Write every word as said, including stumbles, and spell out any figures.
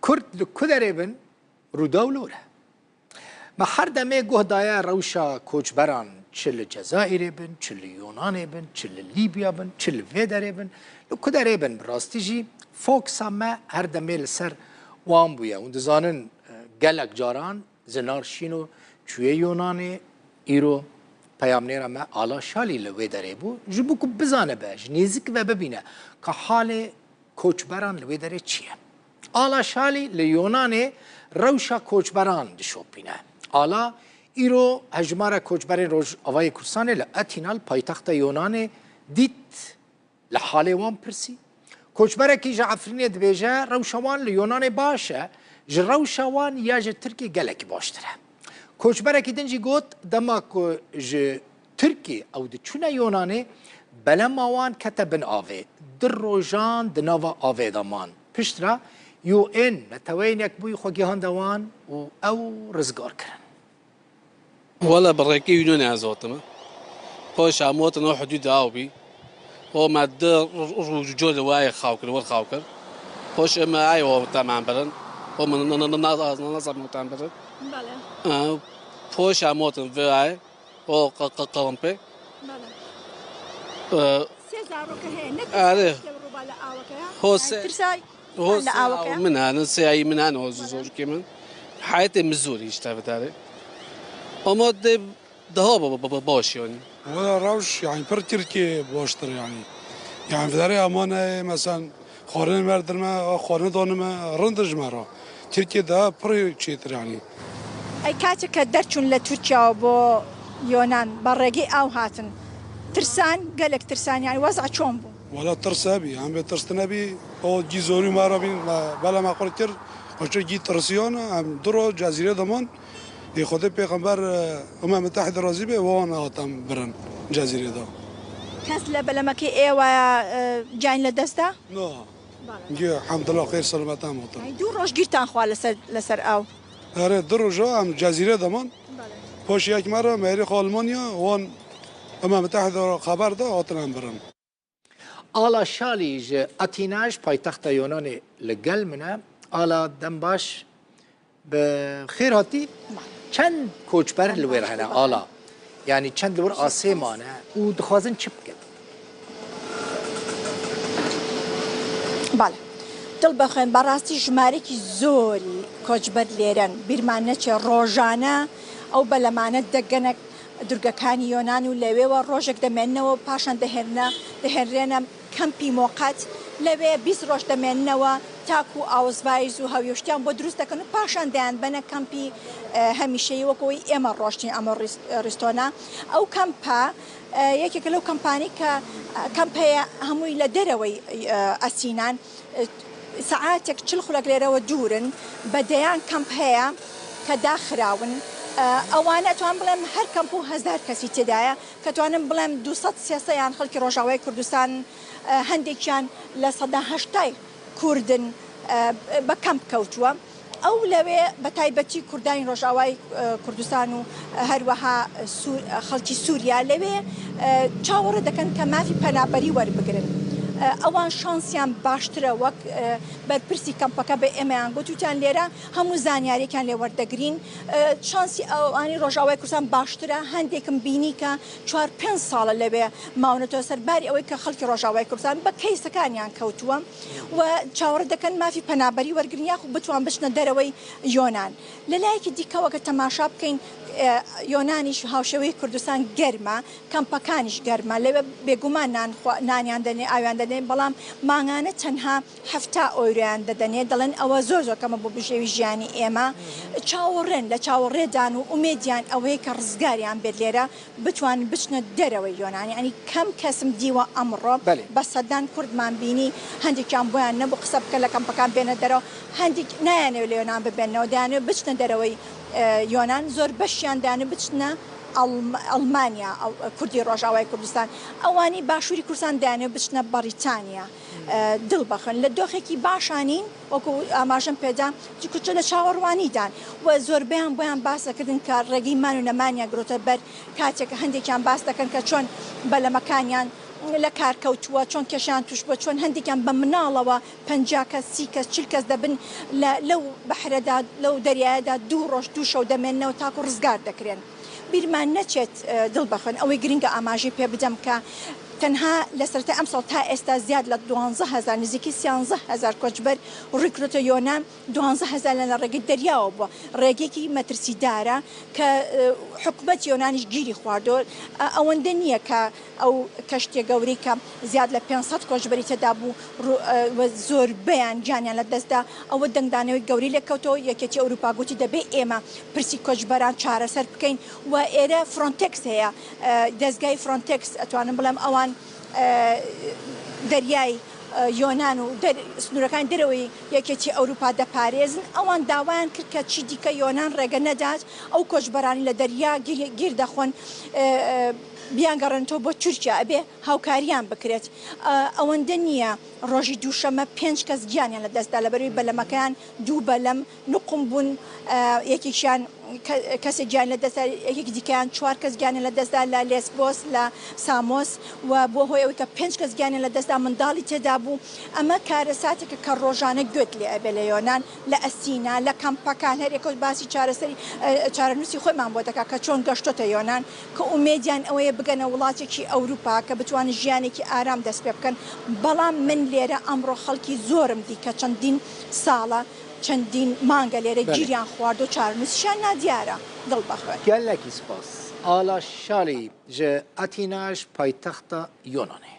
Kurd li ku derê bin, Rûdaw li wir e. Me her demê guh daye rewşa koçberan, çi li Cezayirê bin, çi li Yunanê bin, çi li Lîbya bin, çi li vê derê bin, li ku derê bin, bi rastî jî fokusa me her demê li ser wan bûye. Hûn dizanin, e, gelek caran Zinar Şîno çûye Yunanê, îro peyamnêra me Ala Şalî li wê derê bû, ji bo ku bizanibe, ji nêzik ve bibîne ka halê koçberan li wê derê çi ye. Ala Şalî li Yunanê rewşa koçberan dişopîne. Ala îro hejmara koçberên Rojavayê Kurdistanê li Atîna, li paytexta Yunanê, dît, li halê wan pirsî. Koçberekî ji Efrînê dibêje, rewşa wan li Yunanê baş e, ji rewşa wan ya ji Tirkiyê gelekî baştir e. Koçberekî din jî got, dema ku ji Tirkiyê ew diçûne Yunanê, belema wan kete bin avê. Du rojan di nava avê de man. Piştre U N, Neteweyên Yekbûyî xwe gihande wan û ew rizgar kirin. Wele bi rêkê Yûnanê ez hatime. Paşê em hatin o hidûdê ew bî. O me di r-, r-, rû cor li wayê xaw kir, wir xaw kir. Paşê me ay o te me birin. O min n-, n-, n-, naz-, naz-, nazam o te birin. Bele. E, paşê em hatin vê ay. O qa-, qa-, kampê. Bele. E, Sê zaroke heye, ne erê. Tirsa işte rûbale aweke ya. Ho Yani se-, tirsa ho li se aweke ya. Min hene, sê ayî min hene, o Bele. Zorkê min. Heyetê min zor işte vidare. Ama de daha ba-, ba-, ba-, baş yani. Wela rewş, yani pir Tirkiye baştir yani. Yani vidare amane, mesela, Xwarinê me dirme, xwarinê danime, rind ji me re. Tirkiye de pir çêtir yanî. Ey kaçê ke derçûn li Tirkiye bo Yonan, bi rêgê ew hatin. Tirsan, gelek tirsan, yani wez'a çon bû? Wala tirs hebî, em bê tirs tine bî, o cî zorî me re bîn, me, bela me qul kir, xwe çi cî tirsiyan, em du roj Cezîrê de man, Ê Xwedê pêxember, e, Umem Mitehîd razî be, wan hatin birin Cezîrê de. Kes li belemekê êwe, e, can li dest da? Na. Bale. Gê, hemdullah, xêr selamet em hatin. Ay, du roj girtan xwe li ser, li ser ew. Erê, du roja em Cezîrê de man. Bale. Paşê yek me re, me êrî xwe Almanya, wan Umem Mitehîd re xeber da, hatin em birin. Ala Şalî ji Atîna, ji paytexta Yunanê, li gel min e. Ala, dem baş, bi xêr hatî. Çend koçber li wê re hene, Ala? Yanî çend li wir asê mane û dixwazin çi bikin? Bale. Dil bixwin, berastî jimarekî zorî koçber lêre ne. Bîrman neçe rojane ew belemane degenek Durgekani Yonan û lewê we rojek demênine we, paşan dihêrine, dihêrêne kempî moqet. Lewê bîst roj demênine we, ta ku awizvayîz û hewyoştiyan bo dirust dekin û paşan deyan bene kempî, e, hemîşeyî, wek wî ême roştîn emo rîs-, rîstona. Ew kempa, e, yekek lew kempanî ke, e, kemp heye hemûyî le derewey, e, Esînan. Saetek çil xulek lêre we dûr in, be deyan kamp heye ke daxirawin. E, ewane etwan bilim her kamp û hezar kesî têda ye, ke twanim bilim du sed sê sed yan xelkî Rojavayê Kurdistan, e, hendekiyan le seda heştay Kurd in, e, be kamp kewtuwe. Ew lewê be taybetî Kurdanî Rojavayê, e, Kurdistan û, e, her wiha, e, Sûr-, e, xelkî Sûriye lewê, e, çawa re dikin ke mafî penaberî werbigirin. E, ewan şansiyan baştir e wek, e, berpirsî kampeke be êmeyan gotûtiyan lêre hemû zanyariyekên lê werdegirîn. E, şansî ewanî Rojavayê Kurdistan baştir e, hendêkin bînî ke çar pênc sal e lewê mawneto ser barî ewê ke xelkî Rojavayê Kurdistan be keysakaniyan kewtuwe. We çawa re dikin mafî penaberî wergirin yaxu bitwan biçine derewey Yonan. Li layekî dî ka weke temaşa bikeyn, e, Yonanî ji hawşewê Kurdistan germ e, kampekanî jî germ e. Lê we bêguman nan xwe, naniyan denê, awiyan denê, belam mangane tenha hefta euroyan dedenê. Delên ewe zor zor keme bo bijêwî jiyanî ême. Çawa rin, le çawa rê dan û umêdiyan ew hê ke rizgariyan bêt lêre. Bitwanin biçine derewê Yonanê. Yanî kem kes min dî we emro. Belê. Be sedan Kurd man bînî, hendekiyan boyan nebû qise bike le kampekan bêne derew, hendek nayane li Yonan bibêne, dayane biçine derewê, e, Yonan, zor beşiyan dayane biçine Alm-, Almanya, Al-, Kurdî Rojavayê Kurdistan. Ewanî Başûrî Kurdistan dayane biçine Brîtanya. E, dil bixin. Li doxekî baş anîn, wekû amajin pêda, ji kuçe li çawa wan nîdan. We zorbeyan boyan bas dikirin ka regî man û nemaniya girote ber katek hendekiyan bas dikin ke çon belemekaniyan لە کار کەوتووە، چۆن کێشەیان توش بووە، چۆن هەندێکیان بە مناڵەوە پەنجا کەس، سی کەس، چل کەس دەبن لە، لەو بەحرەدا، لەو دەریایەدا دوو ڕۆژ، دوو شەو دەمێننەوە تاکو ڕزگار دەکرێن. بیرمان نەچێت، ئە، دڵ بەخۆن، ئەوەی گرنگە ئاماژەی پێ بدەم کە تەنها لە سەرەتای ئەم ساڵ تا ئێستا زیاد لە دوانزە هەزار، نزیکی سیانزە هەزار کۆچبەر ڕووی کردۆتە یۆنان، دوانزە هەزار لە ڕێگەی دەریاوە بووە. ڕێگەیەکی مەترسیدارە کە، ئە، حکومەت یۆنانیش گیری خواردووە. ئە، ئەوەندە نییە کە ئەو کەشتیە گەورەی کە زیاد لە پێنج سەد کۆچبەری تێدا بوو، ڕوو-، ئە، و زۆربەیان گیانیان لە دەستدا. ئەوە دەنگدانەوەی گەورەی لێکەوتەوە. یەکێتی ئەوروپا گوتی دەبێ ئێمە پرسی کۆچبەران چارەسەر بکەین و ئێرە فرۆنتێکس هەیە، ئە، دەستگای فرۆنتێکس، ئەتوانم بڵێم ئەوان، ئە، دەریای، ئە، یۆنان و دەر-، سنوورەکانی دەرەوەی یەکێتی ئەوروپا دەپارێزن. ئەوان داوایان کرد کە چی دیکە یۆنان ڕێگە نەدات ئەو کۆچبەرانی لە دەریا گیر، گیر دەخۆن، ئە، ئە، بیانگەڕێنتەوە بۆ تورکیا، ئەبێ هاوکاریان بکرێت. ئە، ئەوەندە نییە، ڕۆژی دووشەممە پێنج کەس گیانیان لە دەستدا لە بەروی بەلەمەکەیان، دوو بەلەم نقوم بوون، ئە، یەکێکیان کە-، کەسێک گیان لە دەستدا، یەکێکی دیکەیان چوار کەس گیانیان لە دەستدا لە لێسبۆس، لە سامۆس، و بۆ هۆی ئەوەی کە پێنج کەس گیانیان لە دەستدا، منداڵی تێدا بوو. ئەمە کارەساتێکە کە ڕۆژانە گوێت لێ ئەبێ لە یۆنان، لە ئەسینا، لە کەمپەکان. هەر یەکەوت باسی چارەسەری، ئە، چارەنووسی خۆیمان بۆ دەکا کە چۆن گەشتۆتە یۆنان، کە ئومێدیان ئەوەیە بگەنە وڵاتێکی ئەوروپا کە بتوانن ژیانێکی ئارام دەست پێ بکەن. بەڵام من لێرە ئەمڕۆ خەڵکی زۆرم دی کە چەندین ساڵە، چەندین مانگە لێرە بەڵێ. گیریان خواردو چارەنووسیشیان نادیارە. دڵ بەخۆن. Gelekî spas. Ala Şalî ji Atîna ji paytexta Yunanê.